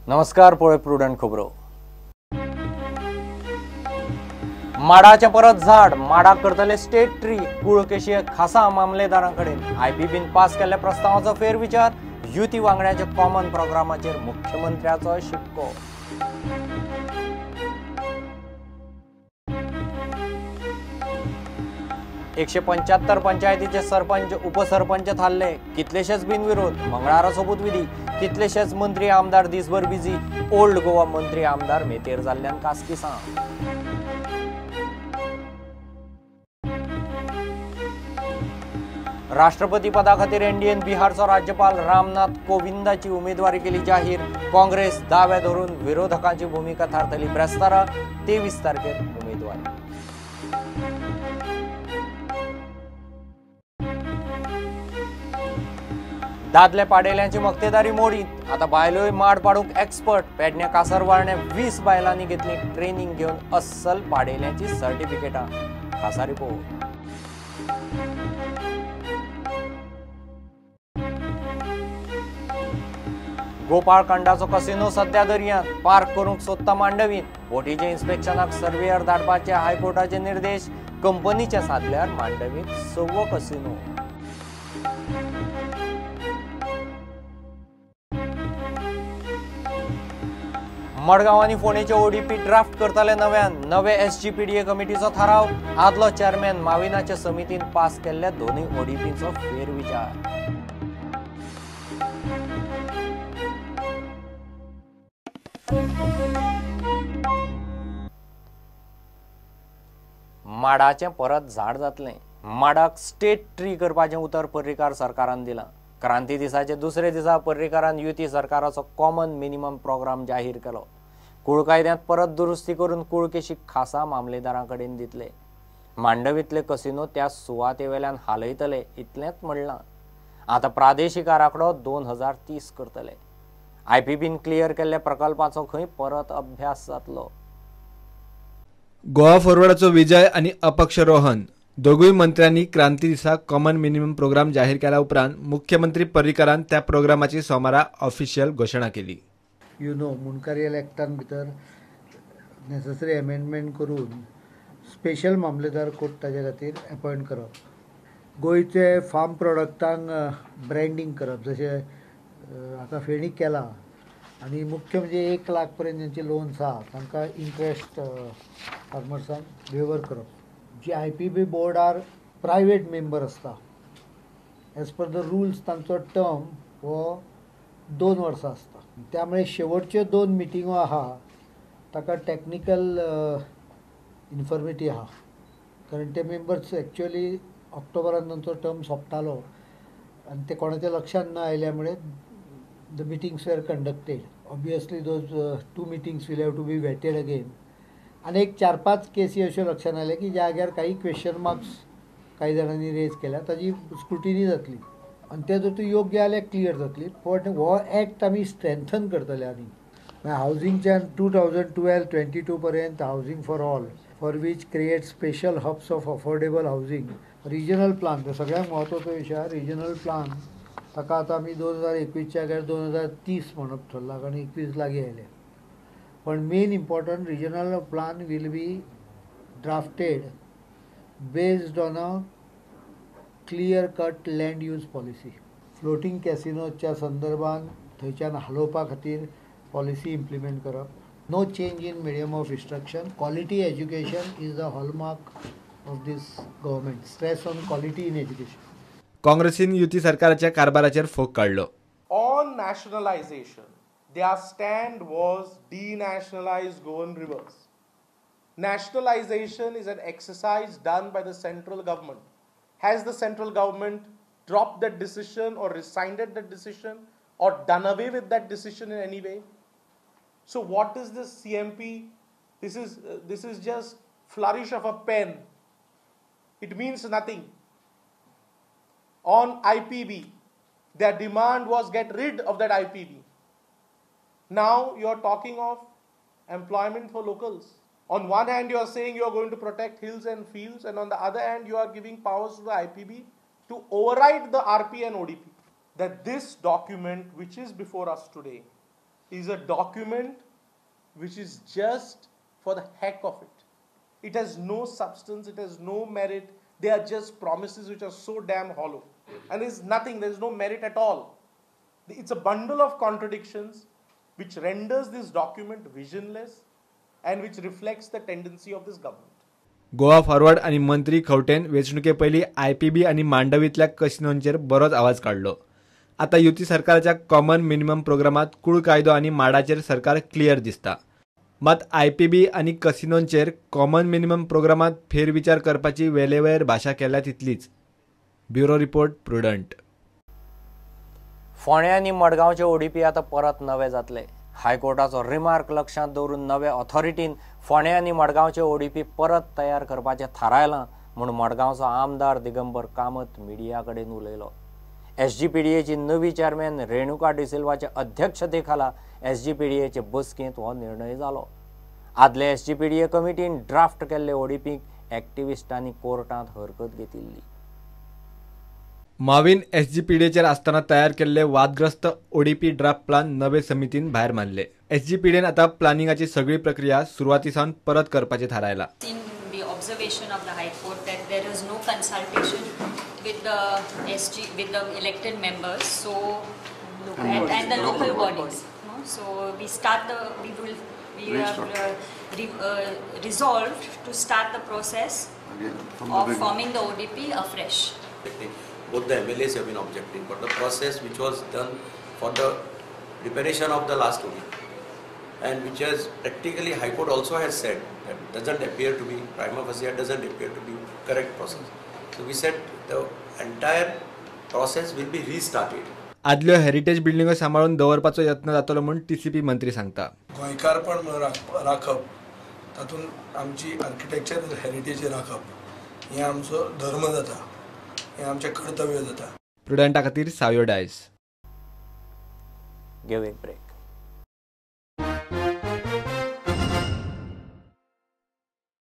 नमस्कार, पळय प्रुडंट खबरो. माडाचें परत झाड, माडाक करतले स्टेट ट्री, कुळकेशी खासा मामलेदारां कडेन. आयपीबीन पास केल्ल्या प्रस्तावाचो फेरविचार, युती वांगड्याच्या कॉमन प्रोग्रामाचेर मुख्यमंत्र्याचो शिक्को. एकशे 75 पंचायतीचे सरपंच उपसरपंच थारले, कितलेशेच बिनविरोध. मंगळारा सोबूतविधी, कितलेशेच मंत्री आमदार दिसभर बिझी. ओल्ड गोवा मंत्री आमदार मेतेर जाल्ल्यान कासकिसां. राष्ट्रपती पदा खातीर एनडीएन बिहारचो राज्यपाल रामनाथ कोविंदाची उमेदवारी केली जाहीर. काँग्रेस दावे धरून विरोधकांची भूमिका थारतली. ब्रेस्तारा 23 तारखेर उमेदवारी. दादले पाडेल्यांची मक्तेदारी मोडीत, आता बायलोय माड पाडूंक एक्सपर्ट. पेडण्या कासरवाळणे 20 बायलांनी घेतली ट्रेनिंग घेवन अस्सल पाडेल्यांची सर्टिफिकेटां. खासा रिपोर्ट. गोपाळकांडाचो कसिनो सध्या दर्यांत, पार्क करूंक सोदता मांडवीत. बोटीचे इन्स्पेक्शनाक सर्वेयर धाडपाचे हायकोर्टाचे निर्देश. कंपनीचे सादल्यार मांडवीत 6वो कसिनो. मडगांव आनी फोंडेचे ओडीपी ड्राफ्ट करतले नव्यान. नवे एसजीपीडीए कमिटीचो थाराव. आदलो चेअरमॅन माविनाच्या समितीन पास केल्ल्या दोनूय ओडीपीचो फेरविचार. माडाचें परत झाड जातलें. माडाक स्टेट ट्री करपाचें उतर पर्रीकार सरकारान दिलां. क्रांती दिसाचे दुसरे दिसा पर्रीकारान युती सरकाराचो कॉमन मिनिमम प्रोग्राम जाहीर केलो. कूळ कायद्यांत परत दुरुस्ती करून कुळकेशी खासा मामलेदारां कडेन दितले. मांडवींतले कसिनो त्या सुवातेवेल्यान हालयतले इतलेंच म्हणलां. आतां प्रादेशीक आराखडो 2030 करतले. आयपीबीन क्लियर केल्ल्या प्रकल्पाचो खंय परत अभ्यास जातलो. गोवा फॉरवर्डाचो विजय आनी अपक्ष रोहन दोगूय मंत्र्यांनी क्रांती दिसा कॉमन मिनिमम प्रोग्राम जाहीर केल्या उपरांत मुख्यमंत्री पर्रीकारान त्या प्रोग्रामाची सोमारा ऑफिशियल घोशणा केली. You know मुंडकारियल एक्टान भितर नेसेसरी अमेंडमेंट करून स्पेशल मामलेदार कोर्ट ताजे खातीर अपॉयंट करप, गोंयचे फार्म प्रोडक्टांक ब्रँडींग करप, जशें आतां फेणी केलां, आनी मुख्य म्हणजे 1 लाख पर्यंत जांचे लोन्स आहा तांकां इंट्रस्ट फार्मर्सांक वेवर करप. जी I P बी बोर्डार प्रायवेट मेंबर आसता, एज पर the rules तांचो टर्म हो 2 वर्सां आसता. त्यामुळे शेवटच्यो 2 मिटिंगो आहा ताका टॅक्निकल इन्फॉर्मिटी आहा, कारण ते मेंबर्स एक्चुअली ऑक्टोबरान तांचो टर्म सोंपतालो आनी ते कोणाच्या लक्षांत न आयल्या मुळे the meetings were conducted. Obviously those 2 meetings will have to be vetted again. आनी एक 4-5 केसी अश्यो लक्षांत आयले की जाग्यार काही क्वेश्चन मार्क्स काही जाणांनी रेज केल्या, ताजी स्क्रुटिनी जातली आनी ते जर तूं योग्य जाल्यार क्लियर जातली. पण हो एक्ट आमी स्ट्रेंथन करतले. आनी मागीर हावजिंगच्यान 2012-22 पर्यंत housing for all, for which create special hubs of affordable housing. Regional plan तो सगळ्यांत म्हत्वाचो विशय आहा. रिजनल प्लान ताका आतां आमी 2021च्या जाग्यार 2030 म्हणप थरला, कारण 21 लागीं आयले. पण main important regional plan will be drafted based on a clear cut land use policy. Floating कॅसिनोच्या संदर्भात थंयच्यान हालोवपा खातीर पॉलिसी इम्प्लिमेंट करप. No change in medium of instruction. Quality education is the hallmark of this government. Stress on quality in education. काँग्रेसीन युती सरकाराच्या कारभाराचेर फोग काडलो. On nationalisation, their stand was denationalize Goan rivers. Nationalization is an exercise done by the central government. Has the central government dropped that decision or rescinded that decision or done away with that decision in any way? So what is this CMP? This is just flourish of a pen. It means nothing. On IPB, their demand was get rid of that IPB. Now you are talking of employment for locals. On one hand you are saying you are going to protect hills and fields, and on the other hand you are giving powers to the IPB to override the RP and ODP. That this document which is before us today is a document which is just for the heck of it. It has no substance, it has no merit. They are just promises which are so damn hollow. And there is nothing, there is no merit at all. It's a bundle of contradictions which renders this document visionless and which reflects the tendency of this government. Goa forward आनी मंत्री खवटेन वेंचणुके पयलीं IPB आनी मांडवींतल्या कसिनोंचेर बरोच आवाज काडलो. आतां युती सरकाराच्या कॉमन मिनिमम प्रोग्रामांत कूळ कायदो आनी माडाचेर सरकार क्लियर दिसता. मात आयपीबी आनी कसिनोंचेर कॉमन मिनिमम प्रोग्रामांत फेरविचार करपाची वेलेवयर भाशा केल्या तितलीच. Bureau report, Prudent. फोंडें आनी मडगांवचे ओडीपी आतां परत नवे जातले. हायकोर्टाचो रिमार्क लक्षांत दवरून नवे ऑथॉरिटीन फोंडें आनी मडगांवचे ओडीपी परत तयार करपाचें थारायलां म्हूण मडगांवचो आमदार दिगंबर कामत मिडिया कडेन उलयलो. एसजीपीडीएची नवी चेअरमॅन रेणुका डिसिल्वाच्या अध्यक्षते खाला एसजीपीडीएचे बसकेंत हो निर्णय जालो. आदले एसजीपीडीए कमिटीन ड्राफ्ट केल्ले ओडीपीक एक्टिविस्टांनी कोर्टांत हरकत घेतिल्ली. माविन एसजीपीडीएचेर आसतना तयार केल्ले वादग्रस्त ओडीपी ड्राफ्ट प्लान नवे समितीन भायर मारले. एसजीपीडीएन आतां प्लानिंगाची सगळी प्रक्रिया सुरवाती सावन परत करपाचें थारायलां. In the observation of the High Court that there is no consultation with the SG, with the elected members, so and the local bodies. No? So we start the we have resolved to start the process again from of forming the ODP afresh. Both the MLAs have been objecting, but the process which was done for the preparation of the last ODP and which has practically High Court also has said that doesn't appear to be prima facie, doesn't appear to be correct process. So we said the entire process will be restarted. आदल्यो heritage बिल्डिंगो सांबाळून दवरपाचो यत्न जातलो म्हूण TCP मंत्री सांगता. गोंयकारपण म्हणून राखप, तातूंत आमची आर्किटेक्चर हेरिटेज राखप हें आमचो धर्म जाता, हें आमचें कर्तव्य जाता. प्रुडंटा खातीर सावयो डायस. घेवं एक ब्रेक.